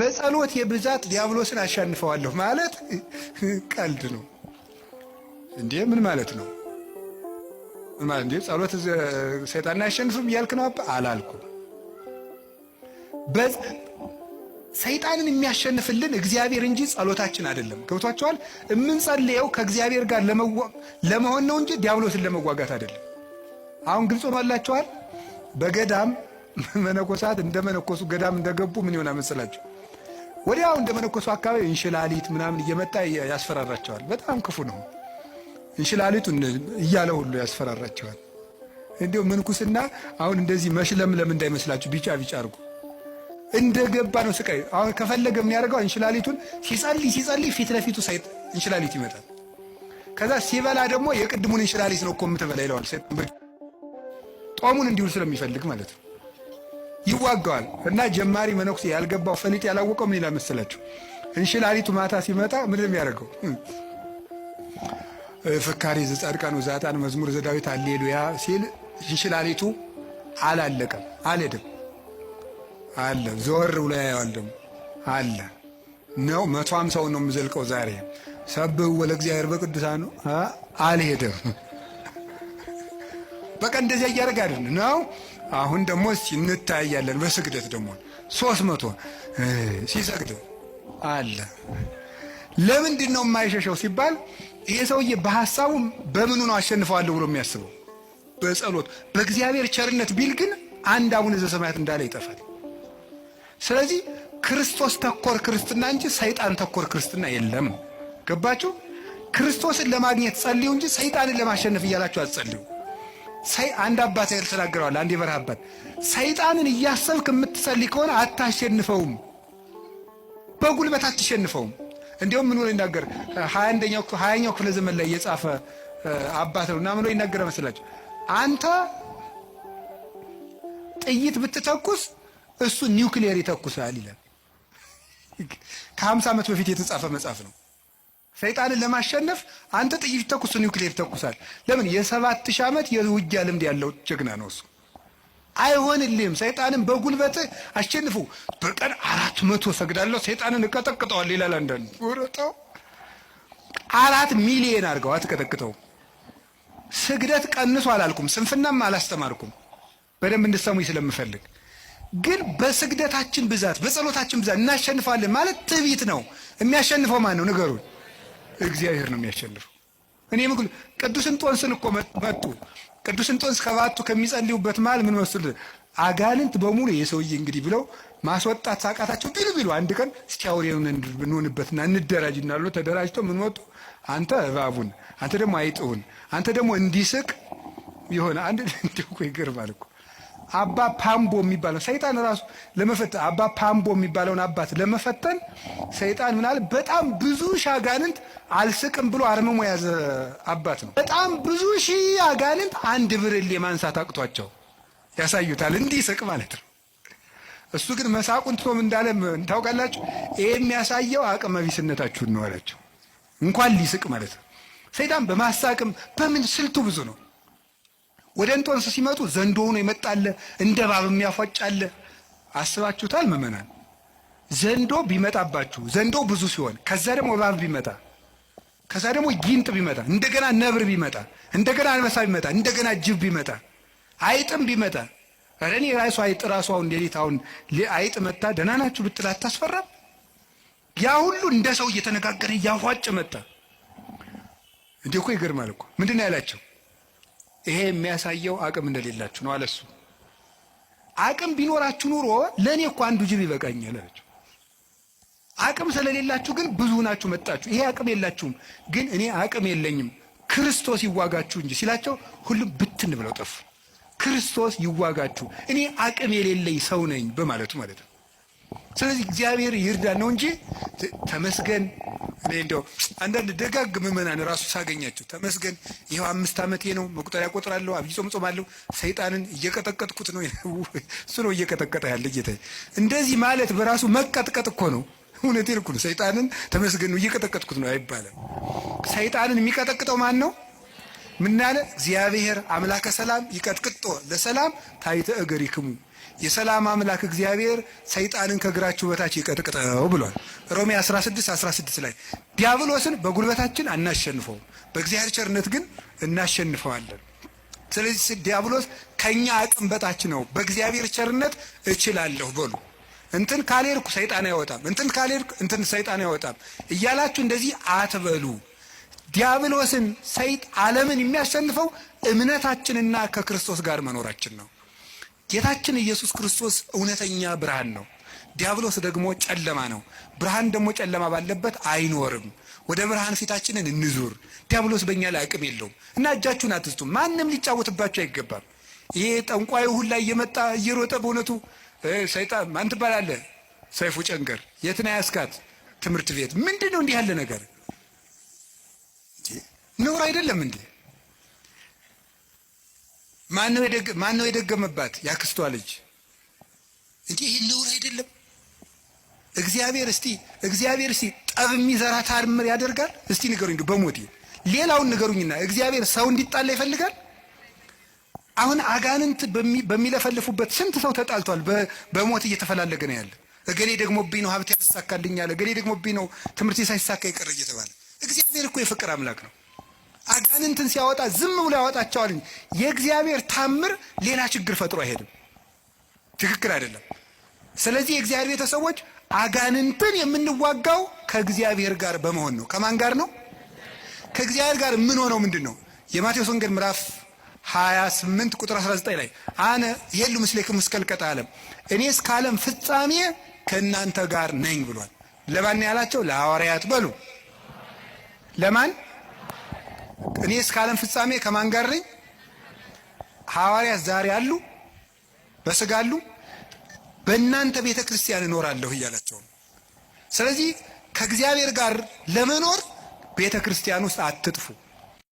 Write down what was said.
በጸሎት የብዛት ዲያብሎስን አሸንፈዋለሁ ማለት ቀልድ ነው እንዴ? ምን ማለት ነው? ምን ማለት እንዴ? ጸሎት ሰይጣንን አያሸንፍም እያልክ ነው? አባ አላልኩም። ሰይጣንን የሚያሸንፍልን እግዚአብሔር እንጂ ጸሎታችን አይደለም። ገብቷቸዋል። የምንጸልየው ከእግዚአብሔር ጋር ለመሆን ነው እንጂ ዲያብሎስን ለመዋጋት አይደለም። አሁን ግልጽ ሆኖላቸዋል። በገዳም መነኮሳት እንደመነኮሱ ገዳም እንደገቡ ምን ይሆናል መሰላቸው? ወዲያው እንደመነኮሱ አካባቢ እንሽላሊት ምናምን እየመጣ ያስፈራራቸዋል። በጣም ክፉ ነው። እንሽላሊቱ እያለ ሁሉ ያስፈራራቸዋል። እንዲሁ ምንኩስና አሁን እንደዚህ መሽለምለም እንዳይመስላችሁ ቢጫ ቢጫ አድርጎ እንደገባ ነው ስቃይ። አሁን ከፈለገ ምን ያደርገዋል? እንሽላሊቱን ሲጸልይ ሲጸልይ ፊት ለፊቱ ሳይጥ እንሽላሊት ይመጣል። ከዛ ሲበላ ደግሞ የቅድሙን እንሽላሊት ነው እኮ የምትበላ ይለዋል። ጦሙን እንዲውል ስለሚፈልግ ማለት ነው ይዋጋዋል። እና ጀማሪ መነኩሴ ያልገባው ፈሊጥ ያላወቀው ምን ይላል መሰላችሁ? እንሽላሊቱ ማታ ሲመጣ ምንድን ነው የሚያደርገው? ፍካሬ ዘጻድቃን ወዘኃጥአን መዝሙር ዘዳዊት አሌሉያ ሲል እንሽላሊቱ አላለቀም፣ አልሄድም አለ። ዞር ብሎ ያየዋል ደግሞ አለ ነው። 150ውን ነው የምዘልቀው ዛሬ። ሰብህ ወለእግዚአብሔር በቅዱሳኑ አልሄደም። በቃ እንደዚያ እያደረገ አይደል ነው። አሁን ደግሞ እስኪ እንታያለን። በስግደት ደግሞ 300 ሲሰግድ አለ። ለምንድን ነው የማይሸሸው ሲባል ይሄ ሰውዬ በሀሳቡ በምኑ ነው አሸንፈዋለሁ ብሎ የሚያስበው? በጸሎት በእግዚአብሔር ቸርነት ቢል ግን አንድ አቡነ ዘበሰማያት እንዳለ ይጠፋል። ስለዚህ ክርስቶስ ተኮር ክርስትና እንጂ ሰይጣን ተኮር ክርስትና የለም። ገባችሁ? ክርስቶስን ለማግኘት ጸልዩ እንጂ ሰይጣንን ለማሸነፍ እያላችሁ አትጸልዩ። አንድ አባት ተናግረዋል። አንድ የበረሃ አባት ሰይጣንን እያሰብክ የምትጸልይ ከሆነ አታሸንፈውም፣ በጉልበት አትሸንፈውም። እንዲሁም ምን ብሎ ይናገር? 20ኛው ክፍለ ዘመን ላይ የጻፈ አባት ነው እና ምን ብሎ ይናገረ መስላችሁ? አንተ ጥይት ብትተኩስ እሱ ኒውክሊየር ይተኩሳል ይላል። ከ50 ዓመት በፊት የተጻፈ መጽሐፍ ነው። ሰይጣንን ለማሸነፍ አንተ ጥይት ተኩስ፣ ኒውክሊየር ይተኩሳል። ለምን? የ7000 ዓመት የውጊያ ልምድ ያለው ጀግና ነው እሱ። አይሆንልህም። ሰይጣንን በጉልበት አሸንፉ። በቀን 400 ሰግዳለሁ ሰይጣንን እቀጠቅጠዋል ይላል አንዳንዱ። ወረጣው 4 ሚሊየን አድርገው አትቀጠቅጠው። ስግደት ቀንሶ አላልኩም፣ ስንፍናም አላስተማርኩም። በደንብ እንድሰሙኝ ስለምፈልግ ግን በስግደታችን ብዛት በጸሎታችን ብዛት እናሸንፋለን ማለት ትዕቢት ነው። የሚያሸንፈው ማን ነው? ንገሩን። እግዚአብሔር ነው የሚያሸንፈው። እኔ ምግሉ ቅዱስ እንጦንስን እኮ መጡ። ቅዱስ እንጦንስ ከባቱ ከሚጸልዩበት መሃል ምን መስል አጋንንት በሙሉ የሰውዬ እንግዲህ ብለው ማስወጣት ሳቃታቸው ቢሉ ቢሉ አንድ ቀን እስኪ አውሬውን እንሆንበትና እንደራጅ እናሉ። ተደራጅተው ምን ወጡ? አንተ እባቡን፣ አንተ ደግሞ አይጥሁን፣ አንተ ደግሞ እንዲስቅ የሆነ አንድ እንዲሁ እኮ ይገርማል እኮ አባ ፓምቦ የሚባለው ሰይጣን ራሱ ለመፈተን አባ ፓምቦ የሚባለውን አባት ለመፈተን ሰይጣን ምናለ በጣም ብዙ ሺህ አጋንንት አልስቅም ብሎ አርምሞ የያዘ አባት ነው። በጣም ብዙ ሺህ አጋንንት አንድ ብርሌ ማንሳት አቅቷቸው ያሳዩታል፣ እንዲስቅ ማለት ነው። እሱ ግን መሳቁን ትቶም እንዳለ ታውቃላችሁ። ይሄ የሚያሳየው አቅመ ቢስነታችሁን ነው አላቸው። እንኳን ሊስቅ ማለት ነው። ሰይጣን በማሳቅም በምን ስልቱ ብዙ ነው። ወደ እንጦንስ ሲመጡ ዘንዶ ሆኖ የመጣለ እንደ እባብ የሚያፏጫለ። አስባችሁታል ምዕመናን? ዘንዶ ቢመጣባችሁ ዘንዶ ብዙ ሲሆን ከዛ ደግሞ እባብ ቢመጣ ከዛ ደግሞ ጊንጥ ቢመጣ እንደገና ነብር ቢመጣ እንደገና አንበሳ ቢመጣ እንደገና ጅብ ቢመጣ አይጥም ቢመጣ ኧረ እኔ ራሱ አይጥ ራሱ አሁን ሌሊት አሁን አይጥ መታ ደህና ናችሁ ብትል አታስፈራም? ያ ሁሉ እንደ ሰው እየተነጋገረ እያፏጨ መጣ። እንዲህ እኮ ይገርማል እኮ። ምንድን ነው ያላቸው? ይሄ የሚያሳየው አቅም እንደሌላችሁ ነው አለሱ። አቅም ቢኖራችሁ ኑሮ ለእኔ እኮ አንዱ ጅብ ይበቃኛል አላቸው። አቅም ስለሌላችሁ ግን ብዙ ናችሁ መጣችሁ። ይሄ አቅም የላችሁም፣ ግን እኔ አቅም የለኝም ክርስቶስ ይዋጋችሁ እንጂ ሲላቸው ሁሉም ብትን ብለው ጠፉ። ክርስቶስ ይዋጋችሁ፣ እኔ አቅም የሌለኝ ሰው ነኝ በማለቱ ማለት ነው። ስለዚህ እግዚአብሔር ይርዳን ነው እንጂ ተመስገን። እኔ እንደው አንዳንድ ደጋግ ምዕመናን ራሱ ሳገኛቸው ተመስገን፣ ይኸው 5 ዓመቴ ነው፣ መቁጠሪያ ቆጥራለሁ፣ አብይ ጾም ጾማለሁ፣ ሰይጣንን እየቀጠቀጥኩት ነው፣ እሱ ነው እየቀጠቀጠ ያለ ጌታ። እንደዚህ ማለት በራሱ መቀጥቀጥ እኮ ነው። እውነቴን እኮ ነው። ሰይጣንን ተመስገን ነው እየቀጠቀጥኩት ነው አይባልም። ሰይጣንን የሚቀጠቅጠው ማን ነው? ምን ያለ እግዚአብሔር አምላከ ሰላም ይቀጥቅጦ ለሰላም ታይተ እገሪክሙ፣ የሰላም አምላክ እግዚአብሔር ሰይጣንን ከእግራችሁ በታች ይቀጥቅጠው ብሏል። ሮሜ 16 16 ላይ ዲያብሎስን በጉልበታችን አናሸንፈውም፣ በእግዚአብሔር ቸርነት ግን እናሸንፈዋለን። ስለዚህ ዲያብሎስ ከኛ አቅም በታች ነው። በእግዚአብሔር ቸርነት እችላለሁ በሉ። እንትን ካልሄድኩ ሰይጣን አይወጣም፣ እንትን ካልሄድኩ እንትን ሰይጣን አይወጣም እያላችሁ እንደዚህ አትበሉ። ዲያብሎስን ሰይጥ ዓለምን የሚያሸንፈው እምነታችንና ከክርስቶስ ጋር መኖራችን ነው። ጌታችን ኢየሱስ ክርስቶስ እውነተኛ ብርሃን ነው። ዲያብሎስ ደግሞ ጨለማ ነው። ብርሃን ደግሞ ጨለማ ባለበት አይኖርም። ወደ ብርሃን ፊታችንን እንዙር። ዲያብሎስ በእኛ ላይ አቅም የለውም እና እጃችሁን አትስጡ። ማንም ሊጫወትባችሁ አይገባም። ይሄ ጠንቋዩ ሁላ እየመጣ እየሮጠ በእውነቱ ሰይጣን ማን ትባላለህ? ሰይፉ ጨንገር የት ነው ያስካት? ትምህርት ቤት ምንድን ነው እንዲህ ያለ ነገር? ነውር አይደለም እንዴ? ማን ነው የደገመባት? ያክስቷ ልጅ እንዴ! ይህ ነውር አይደለም? እግዚአብሔር እስቲ እግዚአብሔር እስቲ ጠብ የሚዘራ ታምር ያደርጋል? እስቲ ንገሩኝ፣ በሞቴ ሌላውን ንገሩኝና እግዚአብሔር ሰው እንዲጣላ ይፈልጋል? አሁን አጋንንት በሚለፈልፉበት ስንት ሰው ተጣልቷል። በሞት እየተፈላለገ ነው ያለ። እገሌ ደግሞብኝ ነው ሀብቴ ያልተሳካልኝ አለ፣ እገሌ ደግሞብኝ ነው ትምህርቴ ሳይሳካ ይቀር እየተባለ። እግዚአብሔር እኮ የፍቅር አምላክ ነው። አጋንንትን ሲያወጣ ዝም ብሎ ያወጣቸዋል እንጂ የእግዚአብሔር ታምር ሌላ ችግር ፈጥሮ አይሄድም። ትክክል አይደለም። ስለዚህ የእግዚአብሔር ቤተሰቦች አጋንንትን የምንዋጋው ከእግዚአብሔር ጋር በመሆን ነው። ከማን ጋር ነው? ከእግዚአብሔር ጋር የምንሆነው ምንድን ነው? የማቴዎስ ወንጌል ምዕራፍ 28 ቁጥር 19 ላይ አነ እሄሉ ምስሌክሙ እስከ ኅልቀተ ዓለም፣ እኔ እስከ ዓለም ፍጻሜ ከእናንተ ጋር ነኝ ብሏል። ለማን ያላቸው? ለሐዋርያት። በሉ ለማን? እኔ እስከ ዓለም ፍጻሜ ከማን ጋር ነኝ? ሐዋርያት ዛሬ አሉ፣ በስጋ አሉ። በእናንተ ቤተ ክርስቲያን እኖራለሁ እያላቸው ነው። ስለዚህ ከእግዚአብሔር ጋር ለመኖር ቤተ ክርስቲያን ውስጥ አትጥፉ።